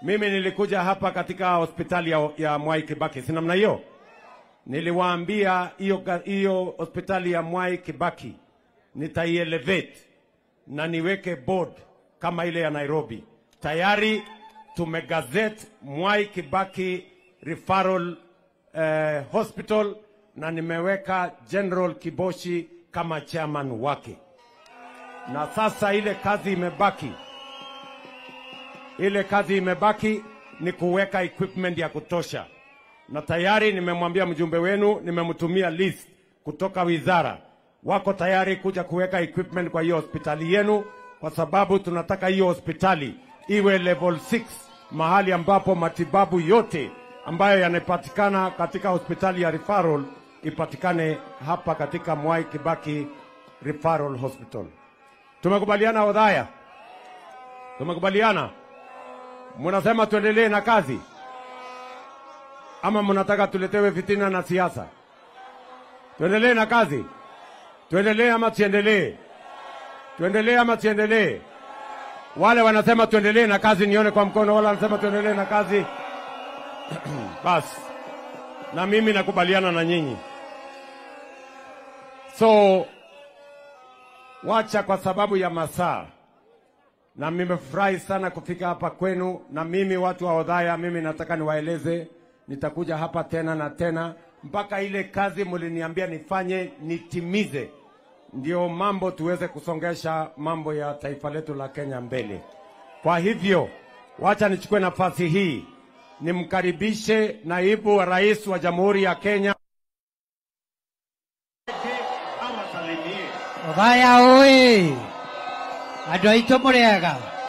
Mimi nilikuja hapa katika hospitali ya Mwai Kibaki, si namna hiyo? Niliwaambia hiyo hospitali ya Mwai Kibaki nitaielevate na niweke board kama ile ya Nairobi. Tayari tumegazette Mwai Kibaki Referral Hospital na nimeweka General Kiboshi kama chairman wake. Na sasa ile kazi imebaki. Ile kazi imebaki ni kuweka equipment ya kutosha. Na tayari nimemwambia mjumbe wenu, nimemtumia list kutoka wizara. Wako tayari kuja kuweka equipment kwa hiyo hospitali yenu, kwa sababu tunataka hiyo hospitali iwe level 6, mahali ambapo matibabu yote ambayo yanapatikana katika hospitali ya referral ipatikane hapa katika Mwai Kibaki Referral Hospital. Tumekubaliana Othaya? Tumekubaliana? Mnasema tuendelee na kazi? Ama mnataka tuletewe fitina na siasa? Tuendelee na kazi? Tuendelee ama tuendelee? Tuendelee ama tuendelee? Wale wanasema tuendelee na kazi nione kwa mkono, wale wanasema tuendelee na kazi. Bas. Na mimi nakubaliana na nyinyi. So wacha kwa sababu ya masaa. Na nimefurahi sana kufika hapa kwenu, na mimi watu wa Othaya, mimi nataka niwaeleze nitakuja hapa tena na tena mpaka ile kazi mliniambia nifanye nitimize, ndio mambo tuweze kusongesha mambo ya taifa letu la Kenya mbele. Kwa hivyo wacha nichukue nafasi hii nimkaribishe naibu wa rais wa Jamhuri ya Kenya. Othaya oi, andũ aitũ mũrĩega.